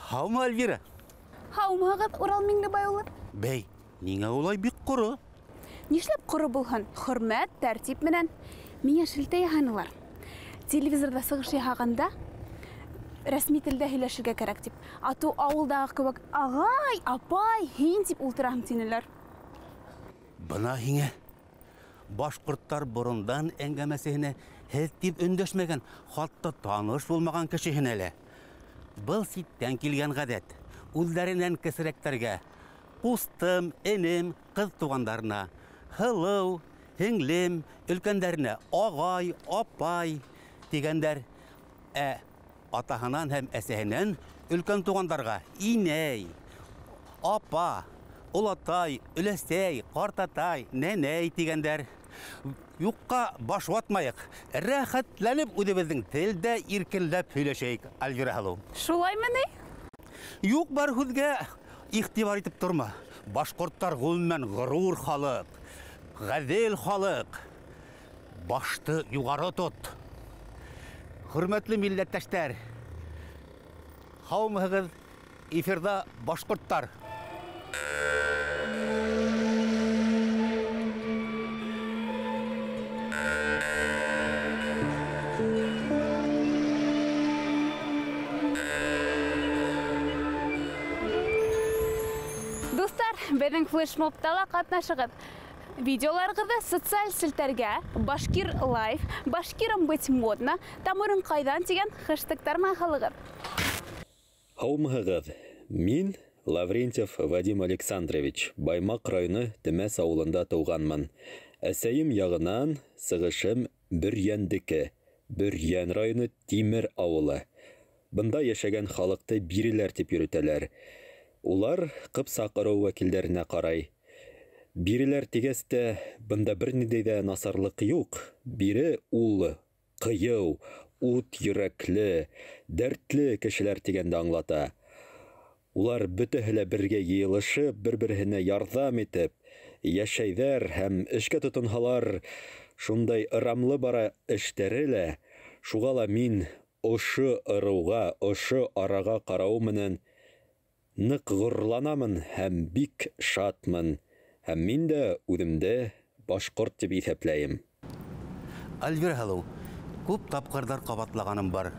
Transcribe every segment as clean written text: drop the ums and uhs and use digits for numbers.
Һаумы, Альвира? Һаумыһығыҙ, Урал Миңлебай улы. Бәй, ниңә улай бик ҡоро? Нишләп ҡоро булһын? Хөрмәт, тәртип менән. Миңә шелтә яһанылар. Телевизорҙа сығыш яһағанда рәсми телдә һөйләшергә кәрәк тип. Ату ауылдағы кеүек ағай, апай, һин тип ултыраһың тинеләр. Бына һиңә. Башҡорттар борондан әңгәмәсеһенә һеҙ тип өндәшмәгән, хатта таныш булмаған кешеһенә лә. Был ситтән килгән ғәҙәт. Үҙҙәренән кесерәктәргә ҡустым, энем, ҡыҙ туғандарына һылыу, һеңлем, өлкәндәренә ағай, апай тигәндәр. Ә атаһынан һәм әсәһенән өлкән туғандарға инәй, апа, олатай, өләсәй, ҡартатай, нәнәй тигәндәр. Юҡҡа баш ватмайыҡ, рәхәтләнеп үҙебеҙҙең телдә иркенләп һөйләшәйек, Альвира һылыу. Шулаймы ни? Юҡ бар һүҙгә иғтибар итеп торма. Башҡорттар ғөмүмән ғорур халыҡ, ғәҙел халыҡ. Башты юғары тот. Хөрмәтле милләттәштәр, һаумыһығыҙ, эфирҙа башҡорттар. Дуҫтар, беҙҙең флешмобта ла ҡатнашығыҙ. Видеоларығыҙҙы социаль селтәргә Башкир лайф, Башкирам быть модно, тамырың ҡайҙан тигән хэштегтар менән һалығыҙ. Һаумыһығыҙ. Мин Лаврентьев Вадим Александрович, Баймаҡ районы Темәс ауылында тыуғанмын. Әсәйем яғынан сығышым Бөрйәндеке, Бөрйән районы Тимер ауылы. Бында йәшәгән халыҡты биреләр тип йөрөтәләр. Улар Ҡыпсаҡ ырыуы вәкилдәренә ҡарай. Биреләр тигәс тә бында бер ниндәй ҙә насарлыҡ юҡ. Бире ул ҡыйыу, ут йөрәкле, дәртле кешеләр тигәнде аңлата. Улар бөтәһе лә бергә йыйылышып, бер-береһенә ярҙам итеп йәшәйҙәр һәм эшкә тотонһалар, шундай ырамлы бара эштәре лә. Шуға ла мин ошо ырыуға, ошо араға ҡарауы менән ныҡ ғорурланамын һәм бик шатмын. Һәм мин дә үҙемде башҡорт тип иҫәпләйем. Альвира һылыу, күп тапҡырҙар ҡабатлағаным бар.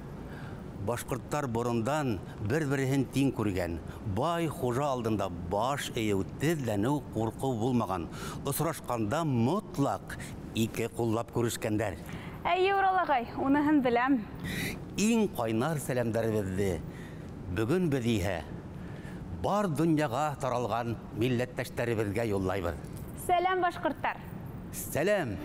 Башҡорттар борондан бер-береһен тиң күргән. Бай хужа алдында баш эйеү, теҙләнеү, ҡурҡыу булмаған. Осрашҡанда мотлаҡ ике ҡуллап күрешкәндәр. Әйе, Урал ағай, уныһын беләм. Иң ҡайнар сәләмдәребеҙҙе бөгөн беҙ иһә бар донъяға таралған милләттәштәребеҙгә юллайбыҙ. Сәләм, башҡорттар! Сәләм!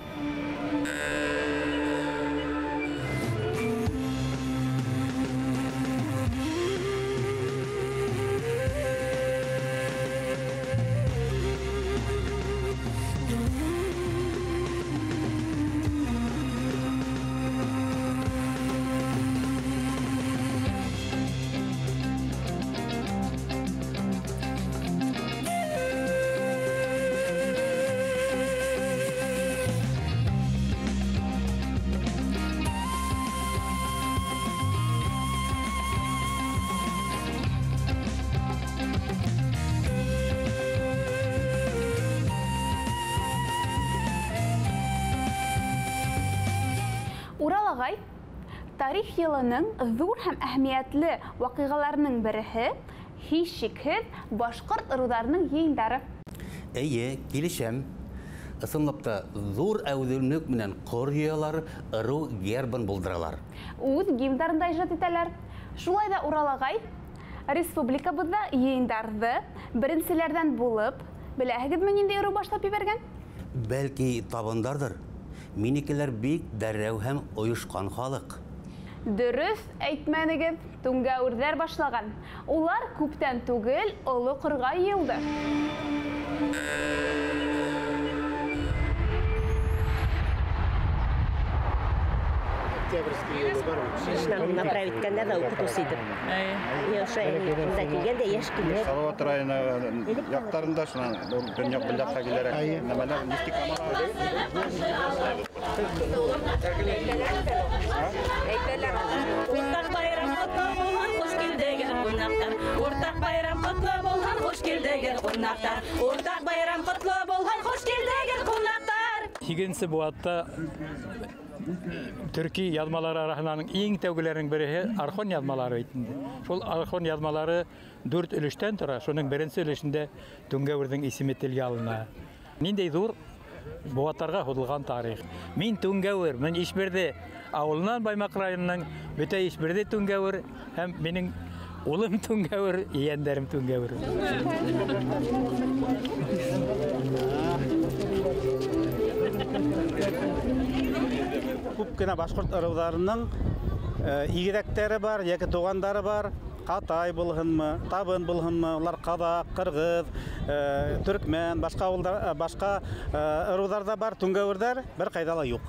Урал ағай, тарих йылының ҙур һәм әһәмиәтле ваҡиғаларының береһе, һис шикһеҙ, башҡорт ырыуҙарының йыйындары. Эйе, килешәм. Ысынлап та ҙур әүҙемлек менән ҡор йыялар, ырыу гербын булдыралар. Үҙ гимндарын да ижад итәләр. Шулай ҙа, Урал ағай, республикабыҙҙа йыйындарҙы беренселәрҙән булып, беләһегеҙме ниндәй ырыу башлап ебәргән? Бәлки табындарҙыр. Минекеләр бик дәррәү һәм ойошҡан халыҡ. Дөрөҫ әйтмәнегеҙ, түңгәүерҙәр башлаған. Улар күптән түгел Оло Ҡырға йыйылды. Направить иткәндәр ҙә уҡытыусы итеп. Ошо унда килгәндә йәш килеш. Салават районы яҡтарында шунан донъя был яҡҡа киләрәк нәмәләр Нефтекама. Әйтәләр. Уртаҡ байрам ҡотло булһын, хуш килдегеҙ ҡунаҡтар. ҡунаҡтар. Уртаҡ байрам ҡотло булһын, хуш килдегеҙ ҡунаҡтар. 8-нсе быуатта төрки яҙмалары араһынан иң тәүгеләренең береһе Орхон яҙмалары бит инде. Шул Орхон яҙмалары 4 өлөштән тора. Шуның беренсе өлөшөндә Түңгәүерҙең исеме телгә алына. Ниндәй ҙур быуаттарға һуҙылған тарих. Мин Түңгәүер, мин Ишбирҙе ауылынан, Баймаҡ районының бөтә Ишбирҙе Түңгәүер һәм минең улым Түңгәүер, ейәндәрем Түңгәүер. Күп кенә башҡорт ырыуҙарының игеҙәктәре бар, йәки туғандары бар. Ҡатай булһынмы, Табын булһынмы, улар ҡаҙаҡ, ҡырғыҙ, төркмән, башҡа ауылдар, башҡа ырыуҙарҙа бар, түңгәүерҙәр бер ҡайҙа ла юҡ.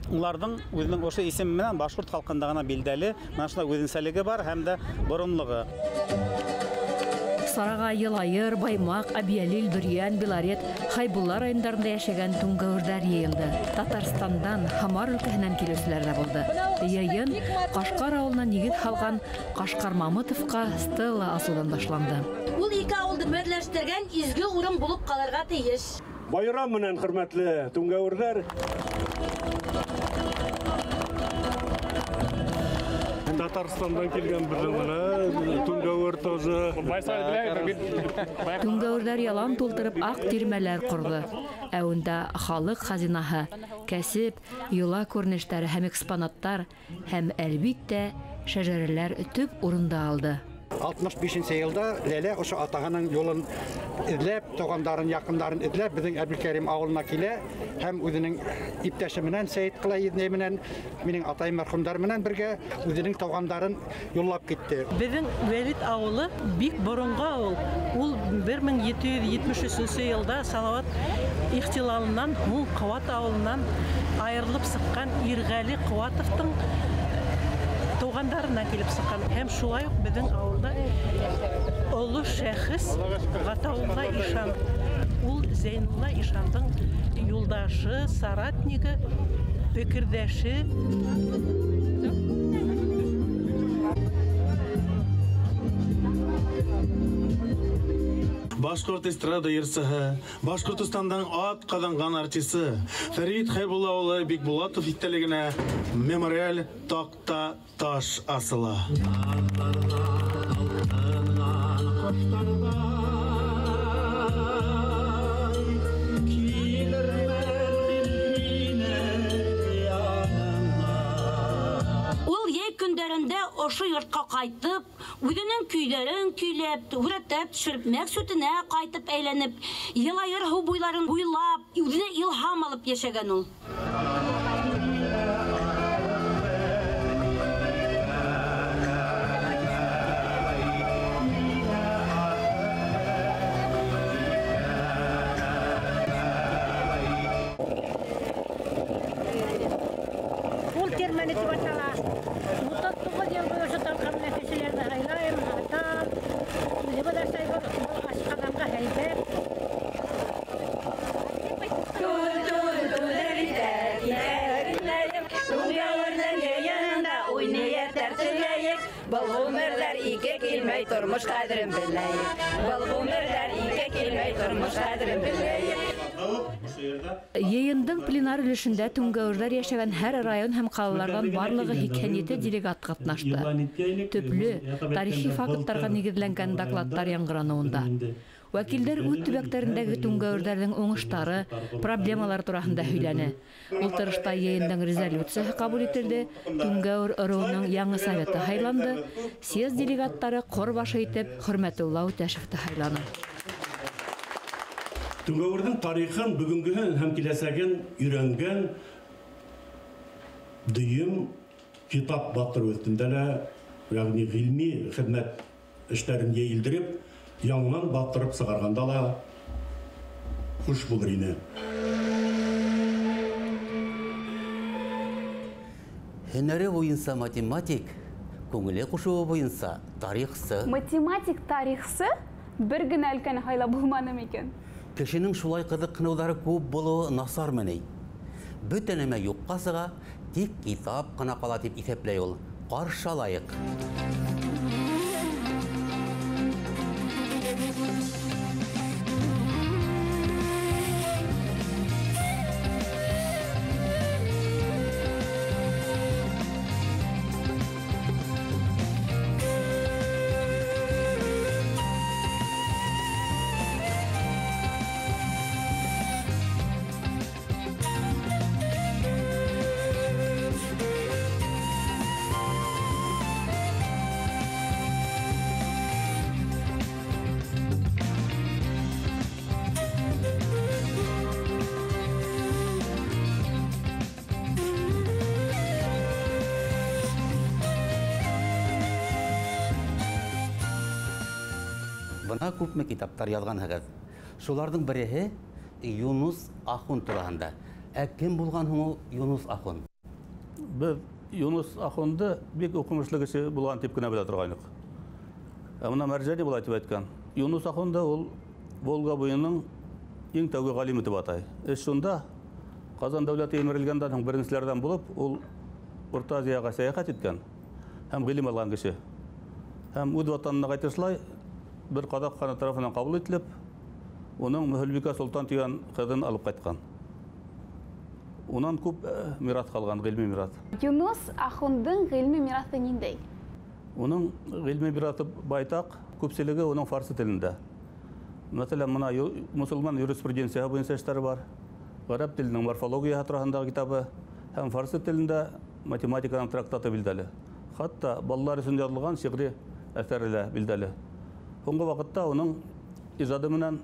Уларҙың үҙенең ошо исеме менән башҡорт халҡында ғына билдәле, менә шулай үҙенсәлеге бар һәм дә боронлоғо. Сараға Йылайыр, Баймаҡ, Әбйәлил, Бөрйән, Белорет, Хайбулла райондарында йәшәгән түңгәүерҙәр йыйылды. Татарстандан, Һамар өлкәһенән килеүселәр ҙә булды. Йыйын Ҡашҡар ауылына нигеҙ һалған Ҡашҡар Мамытовҡа стела асыуҙан башланды. Ул ике ауылды берләштергән изге урын булып ҡалырға тейеш. Байрам менән, хөрмәтле түңгәүерҙәр! Татарстандан килгән беҙҙең менә Түңгәүер тоже. Түңгәүерҙәр ялан тултырып аҡ тирмәләр ҡорҙо. Ә унда халыҡ хазинаһы, кәсеп, йола күренештәре һәм экспонаттар һәм, әлбиттә, шәжәрәләр төп урынды алды. 65-нсе йылда Ләлә ошо атаһының юлын эҙләп, туғандарын, яҡындарын эҙләп, беҙҙең Әбелкәрим ауылына килә һәм үҙенең иптәше менән, Сәйет Ҡылай еҙнәй менән, минең атайым мәрхүмдәр менән бергә үҙенең туғандарын юллап китте. Беҙҙең Вәлит ауылы бик боронғо ауыл. Ул 1773 йылда Салауат ихтилалынан һуң Ҡыуат ауылынан айырылып сыҡҡан Ирғәле Ҡыуатовтың туғандарына килеп сыҡҡан. Һәм шулай уҡ беҙҙең ауылда оло шәхес Ғатаулла ишан. Ул Зәйнулла ишандың юлдашы, соратнигы, фекерҙәше. Башҡорт эстрада йырсыһы, Башҡортостандың ат ҡаҙанған артисы Фәрит Хәйбулла улы Бикбулатов иҫтәлегенә мемориаль таҡта таш асыла. Ул йәй көндәрендә ошо йортҡа ҡайтып, үҙенең көйҙәрен көйләп, һүрәттәп төшөрөп, мәҡсүтенә ҡайтып әйләнеп, Йылайыр һыу буйларын буйлап, үҙенә илһам алып йәшәгән ул. Ул тирмәне тип атала. 39 йыл буйы ошо талҡан менән кешеләрҙе һайлайым, һатам. Үҙебеҙ ашайбыҙ, был ашҡаҙанға һәйбәт. Был ғүмерҙәр ике килмәй, тормош ҡәҙерен беләйек. Был ғүмерҙәр ике килмәй, тормош ҡәҙерен беләйек. Йыйындың пленар өлөшөндә түңгәүерҙәр йәшәгән һәр район һәм ҡалаларҙан барлығы 87 делегат ҡатнашты. Төплө, тарихи факттарға нигеҙләнгән докладтар яңғыраны унда. Вәкилдәр үҙ төбәктәрендәге түңгәүерҙәрҙең уңыштары, проблемалар тураһында һөйләне. Ултырышта йыйындың резолюцияһы ҡабул ителде, Түңгәүер ырыуының яңы советы һайланды, съезд делегаттары ҡор башы итеп Хөрмәтулла Үтәшевте һайланы. Түңгәүерҙең тарихын, бөгөнгөһөн һәм киләсәген өйрәнгән дөйөм китап баҫтырыу өҫтөндә лә, йәғни ғилми хеҙмәт эштәрен йәйелдереп, яңынан баҫтырып сығарғанда ла хуш булыр ине. Һөнәре буйынса математик, күңеле ҡушыуы буйынса тарихсы. Математик тарихсы бер генә өлкәне һайлап булманы микән? Кешенең шулай ҡыҙыҡһыныуҙары күп булыуы насармы ни? Бөтә нәмә юҡҡа сыға, тик китап ҡына ҡала тип иҫәпләй ул. Ҡаршылайыҡ. Бына күпме китаптар яҙғанһығыҙ. Шуларҙың береһе Юнус Ахун тураһында. Ә кем булған һуң ул Юнус Ахун? Беҙ Юнус Ахунды бик уҡымышлы кеше булған тип кенә белә торғайныҡ. Ә бына Мәржәни былай тип әйткән. Юнус Ахунды ул Волга буйының иң тәүге ғалимы тип атай. Эш шунда, Ҡазан дәүләте емерелгәндән һуң беренселәрҙән булып, ул Урта Азияға сәйәхәт иткән һәм ғилем алған кеше. Һәм үҙ ватанына ҡайтышлай бер ҡаҙаҡ ханы тарафынан ҡабул ителеп, уның Мөһөлбикә Солтан тигән ҡыҙын алып ҡайтҡан. Унан күп мираҫ ҡалған, ғилми мираҫ. Юнус Ахундың ғилми мираҫы ниндәй? Уның ғилми мираҫы байтаҡ, күпселеге уның фарсы телендә. Мәҫәлән, мына мосолман юриспруденцияһы буйынса эштәре бар. Ғәрәп теленең морфологияһы тураһындағы китабы һәм фарсы телендә математиканың трактаты билдәле. Хатта балалар өсөн яҙылған шиғри әҫәре лә билдәле. Һуңғы ваҡытта уның ижады менән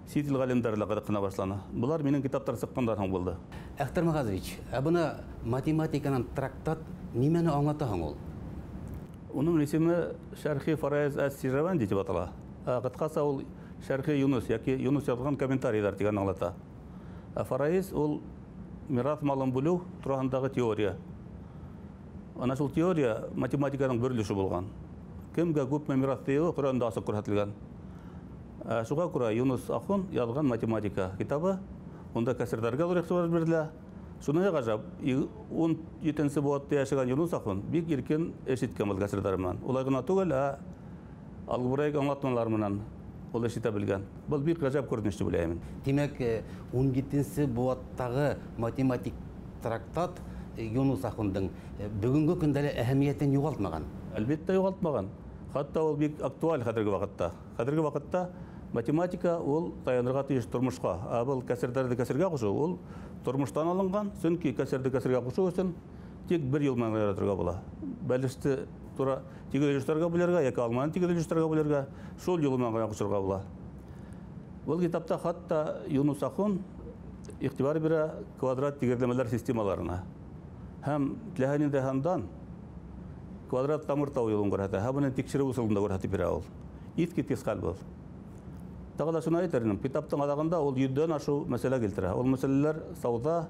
сит ил ғалимдары ла ҡыҙыҡһына башланы. Былар минең китаптар сыҡҡандан һуң булды. Әхтәр Мәғазович, ә бына математиканан трактат нимәне аңлата һуң ул? Уның исеме Шәрхи Фарайз әс-Сижаванди тип атала. Ҡыҫҡаса ул Шәрхи Юнус йәки Юнус яҙған комментарийҙар тигән аңлата. Ә фараиз ул мираҫ малын бүлеү тураһындағы теория. Ана шул теория математиканың бер өлөшө булған. Кемгә күпме мираҫ тейеүе Ҡөрьәндә асыҡ күрһәтелгән. Шуға күрә Юнус Ахун яҙған математика китабы, унда кәсерҙәргә ҙур иғтибар бирелә. Шуныһы ғәжәп, 17-нсе быуатта йәшәгән Юнус Ахун бик иркен эш иткән был кәсерҙәр менән. Улай ғына түгел, ә алгебраик аңлатмалар менән ул эш итә белгән. Был бик ғәжәп күренеш тип уйлайым. Тимәк, 17-нсе быуаттағы математик трактат Юнус Ахундың бөгөнгө көндә лә әһәмиәтен юғалтмаған. Әлбиттә юғалтмаған. Хатта ул бик актуаль хәҙерге ваҡытта. Хәҙерге ваҡытта математика ул таянырға тейеш тормошҡа. Ә был кәсерҙәрҙе кәсергә ҡушыу ул тормоштан алынған, сөнки кәсерҙе кәсергә ҡушыу өсөн тик бер юл менән яратырға була. Бәлеште тура тигеҙ өлөштәргә бүлергә йәки алманы тигеҙ өлөштәргә бүлергә, шул юл менән генә ҡушырға була. Был китапта хатта Юнус Ахун иғтибар бирә квадрат тигеҙләмәләр системаларына. Һәм теләһә ниндәй һандан квадрат тамыр тау юлын күрһәтә. Һәм быны тикшереү ысулын да күрһәтеп бирә ул. Иҫ киткес хәл был. Тағы ла шуны әйтер инем, китаптың аҙағында ул 100-дән ашыу мәсьәлә килтерә. Ул мәсьәләләр сауҙа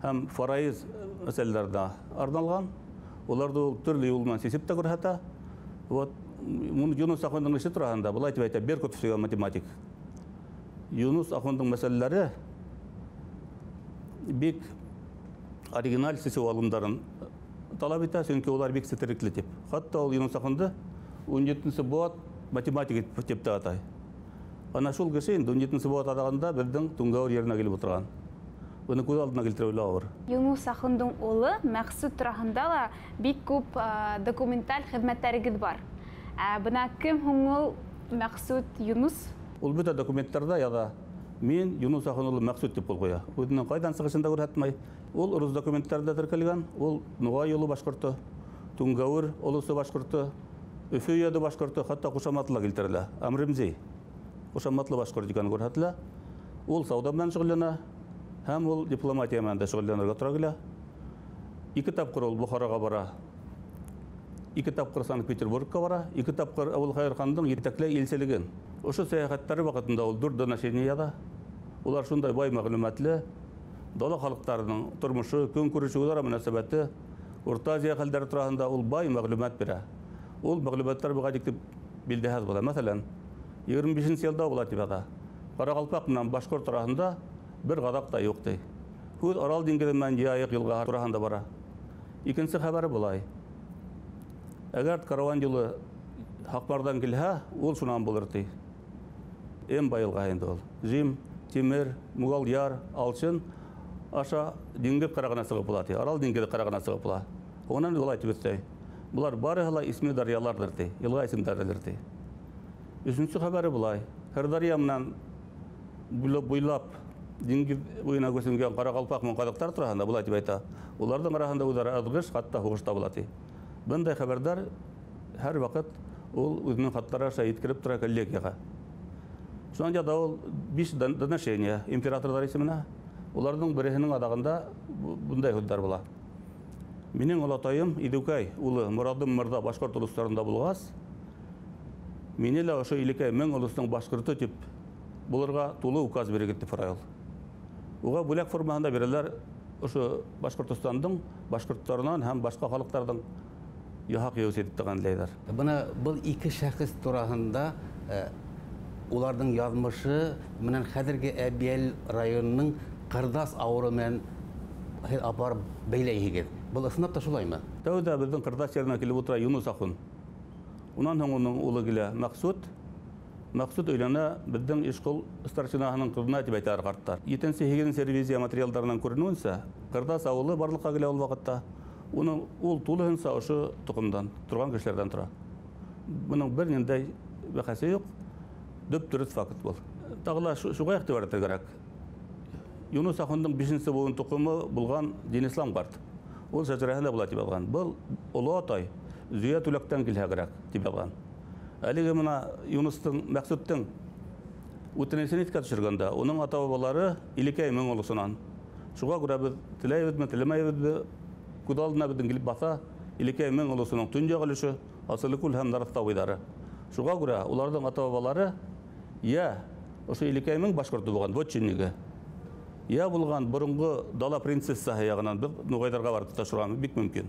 һәм фараиз мәсьәләләренә арналған. Уларҙы ул төрлө юл менән сисеп тә күрһәтә. Вот Юнус Ахундың эше тураһында былай тип әйтә Беркутов тигән математик. Юнус Ахундың мәсьәләләре бик оригиналь сисеү алымдарын талап итә, сөнки улар бик сетерекле тип. Хатта ул Юнус Ахунды 17-нсе быуат математик тип тә атай. Ана шул кеше инде 17-нсе быуат аҙағында беҙҙең Түңгәүер еренә килеп ултырған. Быны күҙ алдына килтереү лә ауыр. Юнус Ахундың улы Мәҡсүт тураһында ла бик күп документаль хеҙмәттәрегеҙ бар. Ә бына кем һуң ул Мәҡсүт Юнус? Ул бөтә документтарҙа яҙа. Мин Юнус Ахун улы Мәҡсүт тип ҡул ҡуя. Үҙенең ҡайҙан сығышын да күрһәтмәй. Ул рус документтарында теркәлгән. Ул Нуғай юлы башҡорто, Түңгәүер олосы башҡорто, Өфө өйәҙе башҡорто, хатта ҡушаматы ла килтерелә. Әмремзей ҡушаматлы башҡорт икәне күрһәтелә. Ул сауҙа менән шөғөлләнә һәм ул дипломатия менән дә шөғөлләнергә тура килә. 2 тапҡыр ул Бохараға бара. 2 тапҡыр Санкт-Петербургка бара, 2 тапҡыр Әбулхәйер хандың етәкләй илселеген. Ошо сәйәхәттәре ваҡытында ул 4 доношение яҙа. Улар шундай бай мәғлүмәтле, дала халыҡтарының тормошо, көнкүреше, үҙ-ара мөнәсәбәте, Урта Азия хәлдәре тураһында ул бай мәғлүмәт бирә. Ул мәғлүмәттәр быға тиклем билдәһеҙ була. Мәҫәлән, 25-нсе йылда була тип яҙа. Ҡарағалпаҡ менән башҡорт араһында бер ғаҙаҡ та юҡ ти. Һүҙ Арал диңгеҙе менән Яйыҡ йылғаһы тураһында бара. Икенсе хәбәре былай. Әгәр караван юлы Һаҡмарҙан килһә, ул шунан булыр ти. Эмба йылғаһы инде ул. Жим, Тимер, Муғалъяр, Алшын аша диңгеҙ ҡарағына сығып була ти. Арал диңгеҙе ҡарағына сығып була. Унан улай тип өҫтәй. Булар барыһы ла исми даръяларҙыр ти, йылға исемдәрелер ти. Өсөнсө хәбәре былай. Һырдарья менән буйлап диңгеҙ буйына күсенгән ҡарағалпаҡ менән ҡаҙаҡтар тураһында былай тип әйтә. Уларҙың араһында үҙ-ара ыҙғыш, хатта һуғыш та була ти. Бындай хәбәрҙәр һәр ваҡыт ул үҙенең хаттары аша еткереп тора коллегияға. Шунан яҙа ул 5 доношение императорҙар исеменә. Уларҙың береһенең аҙағында бындай һүҙҙәр була. Минең олатайым Идеүкәй улы Морадым мырҙа башҡорт улустарында булғас, Мине лә ошо Илекәй мең олосоноң башҡорто тип булырға тулы указ бирегеҙ тип һорай ул. Уға бүләк формаһында бирәләр ошо Башҡортостандың башҡорттарынан һәм башҡа халыҡтарҙың яһаҡ йыйыусы итеп тәғәйенләйҙәр. Бына был ике шәхес тураһында уларҙың яҙмышы менән хәҙерге Әбйәлил районының Ҡырҙас ауылы менән һеҙ апарып бәйләйһегеҙ. Был ысынлап та шулаймы? Тәүҙә беҙҙең Ҡырҙас еренә килеп ултыра Юнус ахун. Унан һуң уның улы килә Мәҡсүт. Мәҡсүт өйләнә беҙҙең Ишҡол старшинаһының ҡыҙына тип әйтәләр ҡарттар. 7-8 ревизия материалдарынан күренеүенсә, Ҡырҙас ауылы барлыҡҡа килә ул ваҡытта. Уның ул тулыһынса ошо тоҡомдан торған кешеләрҙән тора. Бының бер ниндәй бәхәсе юҡ. Дөп-дөрөҫ факт был. Тағы ла шуға иғтибар итергә кәрәк. Юнус ахундың 5-нсе быуын тоҡомо булған Динислам ҡарт. Ул шәжәрәһе лә була тип яҙған. Был оло атай Зөя Түләктән килһә кәрәк тип яҙған. Әлеге мына Юнустың, Мәҡсүттең үтенесен иҫкә төшөргәндә, уның ата-бабалары Илекәй мең олосонан. Шуға күрә беҙ теләйбеҙме, теләмәйбеҙме, күҙ алдына беҙҙең килеп баҫа Илекәй мең олосоноң төньяҡ өлөшө, Асылыкүл һәм Нарыҫтау буйҙары. Шуға күрә уларҙың ата-бабалары йә ошо Илекәй мең башҡорто булған вотчинниге, йә булған боронғо дала принцессаһы яғынан беҙ нуғайҙарға барып тоташырға бик мөмкин.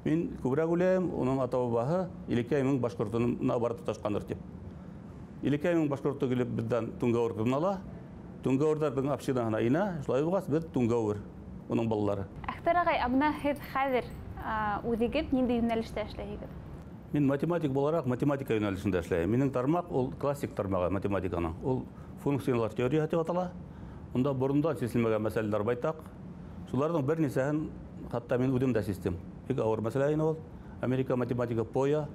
Мин күберәк уйлайым, уның ата-бабаһы Илекәй мең башҡортона барып тоташҡандыр тип. Илекәй мең башҡорто килеп беҙҙән Түңгәүер ҡыҙын ала, Түңгәүерҙәрҙең общинаһына инә, шулай булғас беҙ Түңгәүер, уның балалары. Әхтәр ағай, ә бына һеҙ хәҙер үҙегеҙ ниндәй йүнәлештә эшләйһегеҙ? Мин математик булараҡ математика йүнәлешендә эшләйем. Минең тармаҡ ул классик тармағы математиканың. Ул функциялар теорияһы тип атала. Унда борондан сиселмәгән мәсьәләләр байтаҡ. Шуларҙың бер нисәһен хатта мин үҙем дә систем. Бик ауыр мәсьәлә ине ул. Америка математика Поя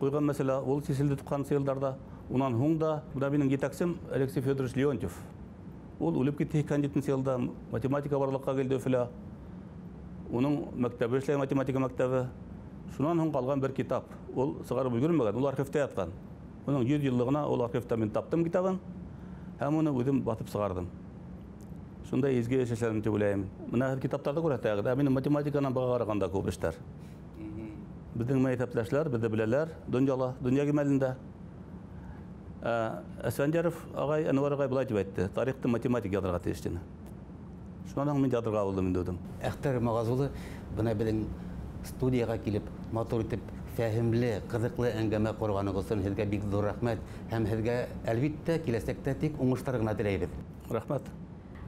ҡуйған мәсьәлә, ул сиселде туҡһанынсы йылдарҙа. Унан һуң да, бына минең етәксем Алексей Федорович Леонтьев. Ул үлеп китте 87 йылда, математика барлыҡҡа килде Өфөлә. Уның мәктәбе эшләй, математика мәктәбе. Шунан һуң ҡалған бер китап. Ул сығарып өлгөрмәгән, ул архивта ятҡан. Уның 100 йыллығына ул архивта мин таптым китабын һәм уны үҙем баҫып сығарҙым. Шундай изге эш эшләнем тип уйлайым. Бына һеҙ китаптарҙы күрһәтәгеҙ, ә минең математиканан быға ҡарағанда күп эштәр. Беҙҙең мәктәптәшләр, беҙҙе беләләр донъяла, донъя кимәлендә. Әсфәндияров ағай, Әнүәр ағай былай тип әйтте: тарихты математик яҙырға тейеш тине. Шунан һуң мин яҙырға булдым инде үҙем. Әхтәр Мағаз улы бына беҙҙең студияға килеп, матур итеп, фәһемле, ҡыҙыҡлы әңгәмә ҡорғанығыҙ өсөн һеҙгә бик ҙур рәхмәт һәм һеҙгә әлбиттә киләсәктә тик уңыштар ғына теләйбеҙ. Рәхмәт.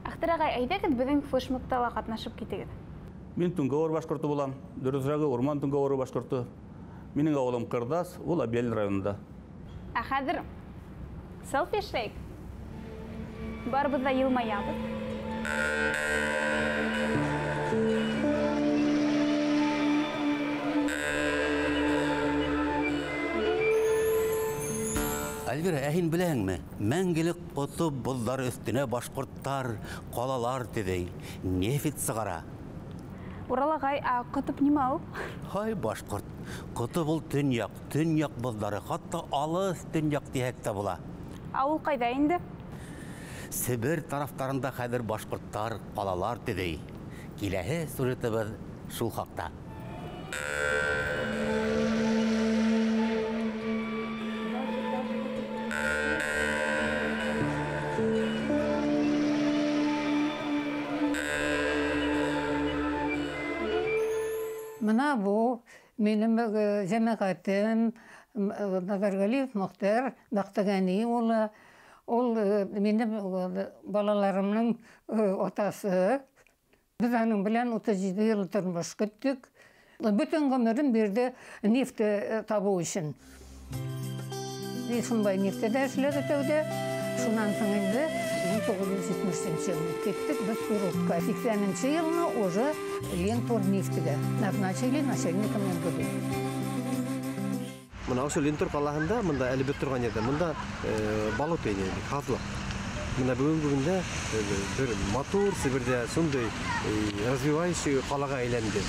Әхтәр ағай, әйҙәгеҙ беҙҙең флешмобта ла ҡатнашып китегеҙ. Мин Түңгәүер башҡорто булам, дөрөҫөрәге урман Түңгәүере башҡорто. Минең ауылым Ҡырҙас, ул Әбйәлил районында. Ә хәҙер селфи эшләйек. Барыбыҙ ҙа йылмаябыҙ. Альвира, ә һин беләһеңме? Мәңгелек ҡотоп боҙҙар өҫтөнә башҡорттар ҡалалар төҙөй, нефть сығара. Урал ағай, ә ҡотоп нимә ул? Һай, башҡорт. Ҡотоп ул төньяҡ, төньяҡ боҙҙары, хатта алыҫ төньяҡ тиһәк тә була. Ә ул ҡайҙа инде? Себер тарафтарында хәҙер башҡорттар ҡалалар төҙөй. Киләһе сюжетыбыҙ шул хаҡта. Мына бу минең җәмәғәтем Назаргалиев Мөхтәр Бәхтегәни улы. Ул минең балаларымның атасы. Без аның белән 37 ел тормыш көттек. Бөтен гомерен бирде нефть табыу өчен. Ишембай нефтедә эшләде тәүдә. Шуннан соң инде 1970 елны киттек без Сурутка. 80 елны уже Лентурнефтьгә назначили начальником МВД. Мына ошо Лентур ҡалаһында, мында әле беҙ торған ерҙә, мында болото ине, һаҙлыҡ. Мына бөгөнгө көндә бер матур Себерҙә шундай развивающий ҡалаға әйләнде.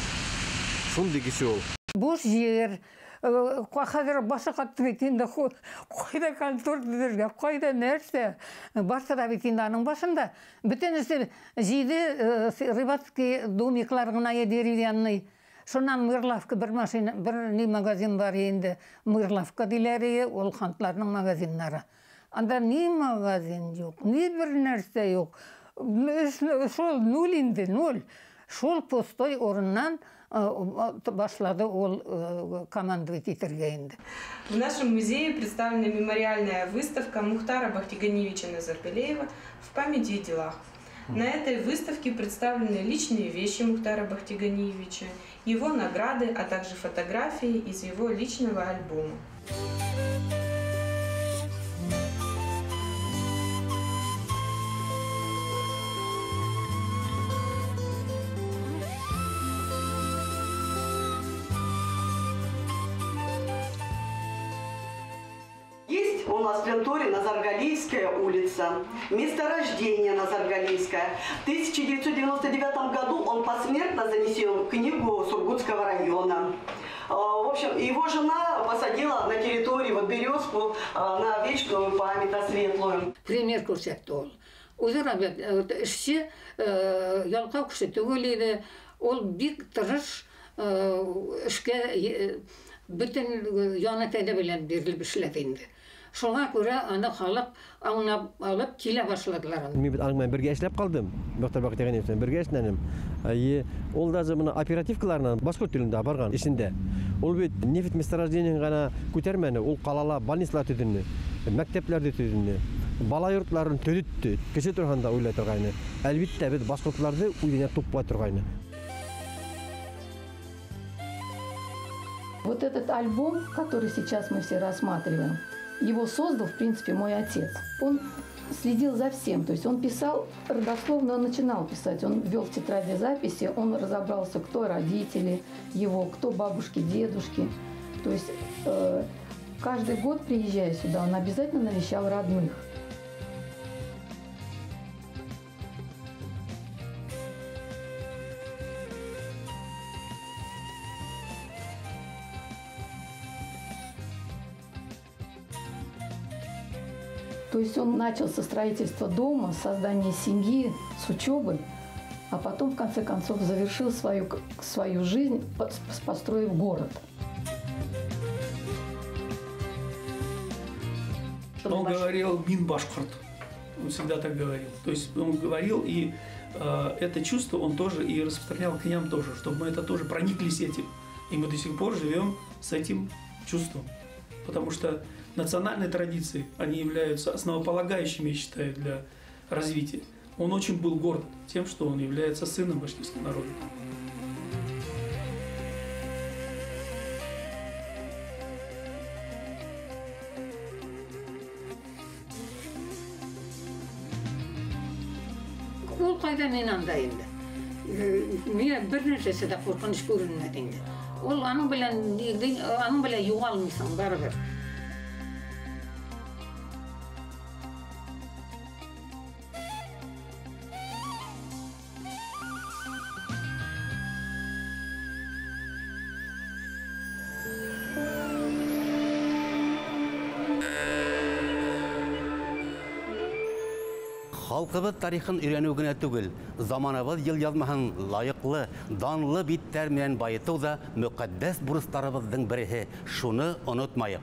Шундай кеше ул. Буш ер, хәҙер башы ҡатты бит инде, ҡайҙа контор төҙөргә, ҡайҙа нәрсә. Барса да бит инде аның башында. Бөтөнөһө җиде рыбацкий домиклар ғына деревянный. Шуннан Мырлавка бер машина, бер ни магазин бар инде. Мырлавка диләре, ул хантларның магазиннары. Анда ни магазин юк, ни бер нәрсә юк. Шул нуль инде, нуль. Шул пустой урыннан башлады ул командовать итергә инде. В нашем музее представлена мемориальная выставка Мухтара Бахтиганиевича Назаргалиева «В памяти и делах». На этой выставке представлены личные вещи Мухтара Бахтиганиевича, его награды, а также фотографии из его личного альбома. У нас в Лянторе Назаргалиевская улица, место рождения Назаргалиевская. В 1999 году он посмертно занесен в книгу Сургутского района. В общем, его жена посадила на территории вот березку на вечную память, на светлую. Пример күрсәтте ул. Үзе эшче, ялкау кеше түгел иде. Ул бик тырыш эшкә бөтен яны тәне белән бирелеп эшләде инде. Шуңа күрә аны халык аңлап алып килә башладылар. Мин бит аның белән бергә эшләп калдым. Мөхтәр Бахтиганиев белән бергә эшләдем. Ул даже моны оперативкаларына башкорт телендә барган эшендә. Ул бит нефть месторождениен гына күтәрмәне, ул калала больницалар төзүне, мәктәпләр төзүне, бала йортларын төзүтте. Кеше торганда уйлай торгайны. Әлбиттә, без башкортларны үзенә туплай торгайны. Вот этот альбом, который сейчас мы все рассматриваем, его создал, в принципе, мой отец. Он следил за всем, то есть он писал родословно, он начинал писать, он вел в тетради записи, он разобрался, кто родители его, кто бабушки, дедушки. То есть каждый год, приезжая сюда, он обязательно навещал родных. То есть он начал со строительства дома, с создания семьи, с учебы, а потом, в конце концов, завершил свою жизнь, построив город. Он говорил «мин башкорт». Он всегда так говорил. То есть он говорил, и это чувство он тоже и распространял к нам тоже, чтобы мы это тоже прониклись этим. И мы до сих пор живем с этим чувством. Потому что национальные традиции, они являются основополагающими, я считаю, для развития. Он очень был горд тем, что он является сыном башкирского народа. Ул кайда, мин анда инде. Миңа бер нәрсәсе дә куркыныч күренмәде инде. Ул аның белән югалмыйсың барыбер. Халҡыбыҙ тарихын өйрәнеү генә түгел, заманыбыҙ йылъяҙмаһын лайыҡлы, данлы биттәр менән байытыу ҙа мөҡәддәс бурыстарыбыҙҙың береһе. Шуны онотмайыҡ.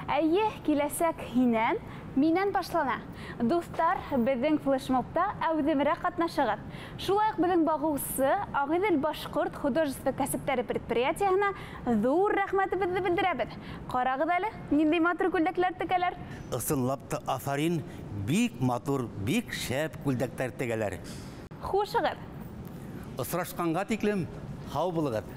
Әйе, киләсәк һинән, минән башлана. Дуҫтар, беҙҙең флешмобта әүҙемерәк ҡатнашығыҙ. Шулай уҡ беҙҙең бағыусы Ағиҙел башҡорт художество кәсептәре предприятиеһына ҙур рәхмәтебеҙҙе белдерәбеҙ. Ҡарағыҙ әле, ниндәй матур күлдәкләр тегәләр. Ысынлап та афарин, бик матур, бик шәп күлдәктәр тегәләр. Хушығыҙ. Осрашҡанға тиклем һау булығыҙ.